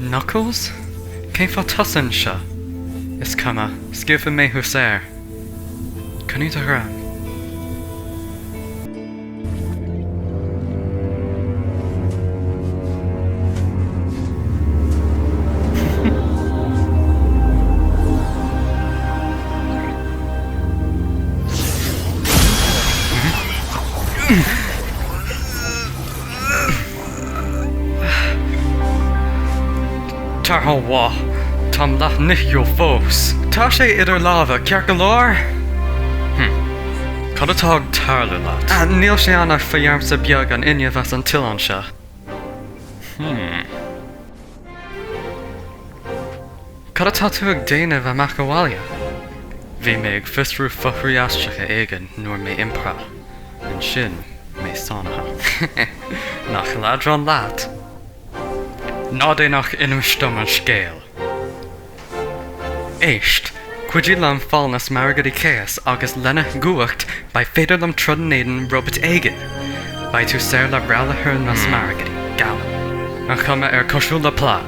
Knuckles? Cén fáth tusa anseo? Is cuma, scaoilfidh mé thú saor. Coinnigh do ghreim. Tar mhaith, táim leath nithiúil fós. Tá sé idir lámha, ceart go leor? Hm. Cad atá ag tarlú leat? Níl sé ann ach fo dheamhsa beag an fhuinnimh as an toileán seo. Hm. Cad atá tú ag déanamh amach abhaile? Bhí mé ag fiosrú fothraigh aisteacha éigin nuair mé iompaithe. Ansin mé sáinnithe. Nach leadrán leat? Ná déan ach inis dom an scéal. Éist, cuidigh liom fáil na smaragaidí Chaos agus lena gcumhacht beidh féidir liom troid in éadan róbat éigin. Beidh tú saor le rogha na smaragaidí. Gabhann. An chuma ar cosúil le plean.